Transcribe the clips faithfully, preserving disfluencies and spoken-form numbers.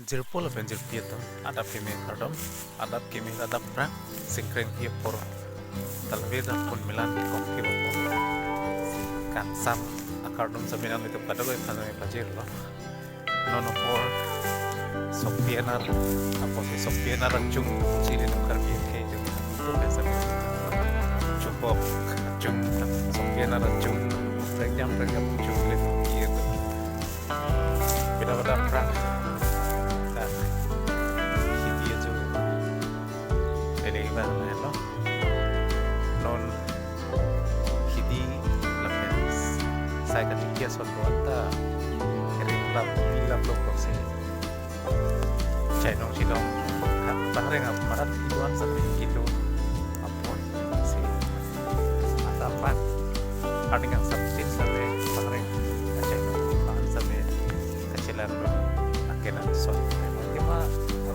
Jirpo lapen jirpi atum, adap kimi kardom, adap kimi adap prang, singkreng pi apor, talve da pun milan kong ki apor. Kangsam akardom saminan itu kadokave aphan pajirlo. Non apor Sokpi anar, apotsi Sokpi anar achung, chili nung Karbi ke jung, itu biasa. Chubok achung, Sokpi anar achung, prekjam prekjam achung le itu. Beda beda prang. Nah, hidi ajo. Ini iba na lo. Non hidi lapen sai kachiki ason do anta ring lap, ring lap lo kosi. Chainong chilong, ha, pangreng ap marat iwan sari kilo apon si. Atapan arning angsam tin same pangreng, chainong pangan same kachelar lo akenan son. Kema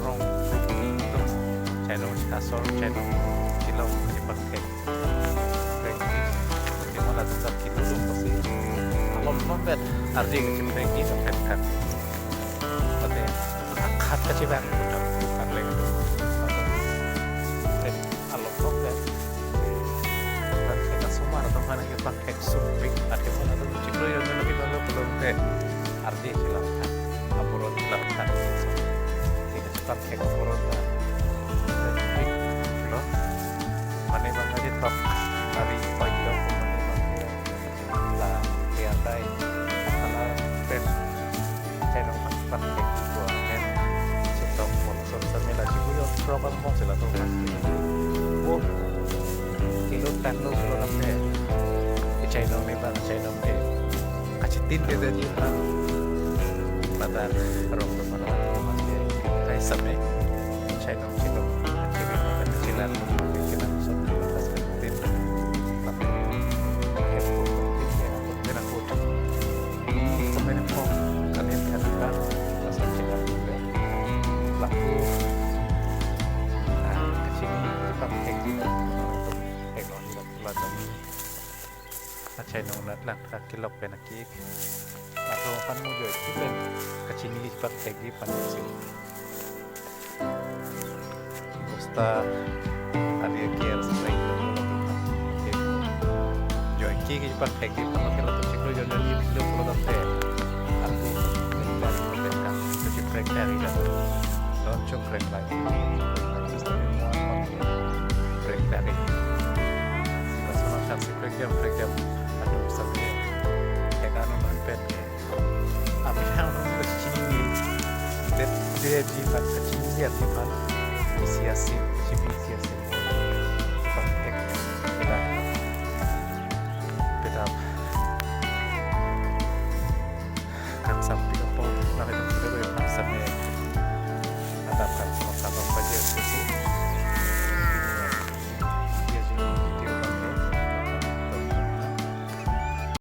rong ruk tum chainong kasor, chainong chilong di pakai. Rengki, kema latum dak kilo tum pasi alom non bet ardi kacim rengki sampai kan. Pate akhat kacibang udah bukan lagi. Pate alom non bet. Pate kasomar atau mana kita pakai sumpik, ada mana tuh ciklo yang lagi lalu belum teh. Ardi silakan, apuron silakan. Sehingga cepat ke apuron lah. Jadi, lo, mane bang aja top hari pagi lo, mane bang aja la tiadai ala pen channel pas pas ke dua pen cetok pon son samela si kuyo program pon sila program. Oh, kilo tanglo kilo lampe. Ke channel ni bang channel ke kachitin ke jadi bang. Pada rong mana masih kai same channel channel kiri pada kecilan kecilan son pas kachitin. Tapi kena foto. Sampai ni pon kalian kan kan pasal channel juga. Laku, ah, kachini cepat kayak gitu. Teknologi pelajaran. Acai nongnat lang kakilok pen aki. Atau kan mau joi itu pen kachini cepat kayak gitu pan sih. Bosta adi kier sampai join ki ki pak thek ki pak kela tum chiklo join join ki video upload ante. Aku minta mereka tu si prank dari dan launching prank lagi. Prank dari. Langsung akan si prank jam prank jam. Aduh sampai kayak anu nonton. Abi hang nung kachini, det, det ji pan kachini, det ji pan. Isi asin, kachini isi asin.